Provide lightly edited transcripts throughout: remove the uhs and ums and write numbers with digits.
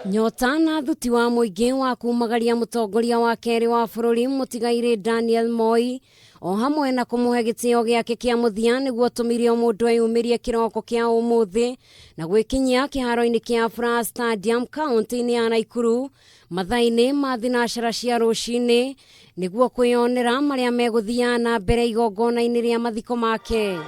Nyota na thuti wa mũingĩ wa kumagaria mũtongoria wa kerĩ wa bũrũri mũtigairĩ Daniel Moi o hamwe na kũmũhe gĩtĩo gĩake kĩa mũthia nĩguo tũmire o mũndũ eyumĩrie kĩroko kĩa ũmũthĩ na gwĩkinyia kĩharo-inĩ kĩa Furaha Stadium kaunti-inĩ ya Naikuru mathaa-inĩ ma thinacara cia rũcinĩ nĩguo kwĩyonera marĩa megũthiaga na mbere igongona-inĩ rĩa mathiko make.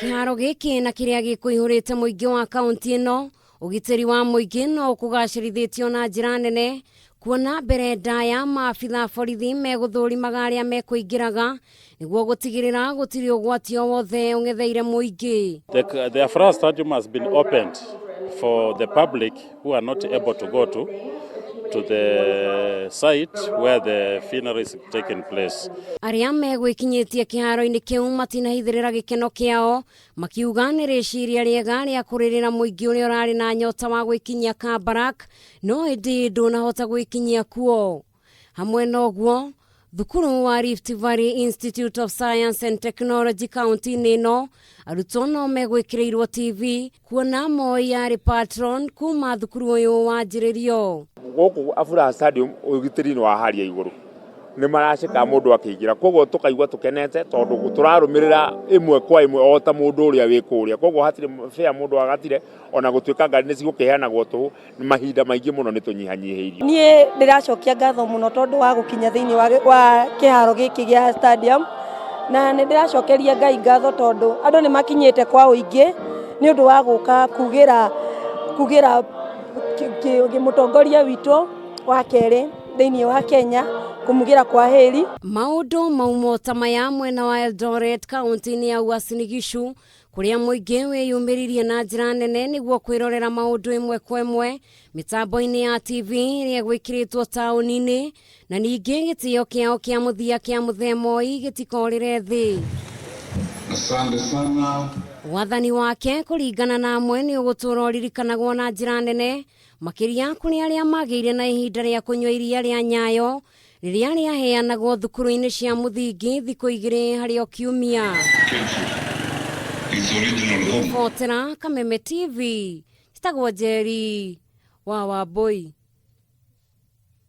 Kĩharo gĩkĩ na kĩrĩa gĩkũihũrĩte mũingĩ wa kaunti ĩno, ũgitĩri wa mũingĩ no ũkũgacĩrithĩtio na njĩra nene kuona mbere ndaya maabitha borithi megũthũrimaga arĩa mekũingĩraga nĩguo gũtigĩrĩra gũtirĩ ũgwati o wothe ũng'etheire mũingĩ. The Afraha Stadium has been opened for the public who are not able to go to the site where the funeral is taking place. Arĩa megwĩkinyĩtie kĩharo-inĩ kĩu matinahithĩrĩra gĩkeno kĩao makiuga nĩ rĩciria rĩega rĩa kũrĩrĩra mũingĩ ũrĩa ũrarĩ na nyota wa gwĩkinyia Kabarak no ĩndĩ ndũnahota gwĩkinyia kuo. Hamwe na ũguo, thukuru wa Rift Valley Institute of Science and Technology kaunti-inĩ ĩno arutwo no megwĩkĩrĩirwo TV kuona Moi yarĩ patron kuma thukuru ũyũ wanjĩrĩrio. Gũkũ Afuraha Stadium ũgitĩri nĩ wa haria igũrũ, nĩ maraceka mũndũ akĩingĩra, koguo tũkaigua tũkenete tondũ tũrarũmĩrĩra ĩmwe kwa ĩmwe o ta mũndũ ũrĩa wĩ kũrĩa, koguo hatirĩ fare mũndũ agatire, ona gũtuĩka ngari nĩ cigũkĩheanagwo tũhũ, mahinda maingĩ mũno nĩ tũnyihanyihĩirio. Niĩ ndĩracokia ngatho mũno tondũ wa gũkinya thĩinĩ wa kĩharo gĩkĩ gĩa stadium, na nĩ ndĩracokeria Ngai ngatho tondũ andũ nĩ makinyĩte kwa ũingĩ nĩ ũndũ wa gũka kugĩra mũtongoria witũ wa kerĩ thĩinĩ wa Kenya kũmugĩra kwa heri. Maũndũ maumo ta maya mwena wa Eldoret kaunti-inĩ ya Uasin Gishu kũrĩa mũingĩ wĩyumĩririe na njĩra nene nĩguo kwĩrorera maũndũ ĩmwe kwa ĩmwe mĩtambo-inĩ ya TV ĩrĩa ĩgwĩkĩrĩtwo taũni-inĩ na ningĩ gĩtĩo kĩao kĩa mũthia kĩa Mũthee Moi gĩtikorĩre thĩ. Asante sana. Wathani wake kũringana na amwe nĩ ũgũtũũra ũririkanagwo na njĩra nene makĩria kũrĩ arĩa magĩire na ihinda rĩa kũnyua iria rĩa Nyayo rĩrĩa rĩaheanagwo thukuru-inĩ cia mũthingi thikũ igĩrĩ harĩ o kiumia. Ribotera Kameme TV, njĩtagwo Njeri wa Wambũi.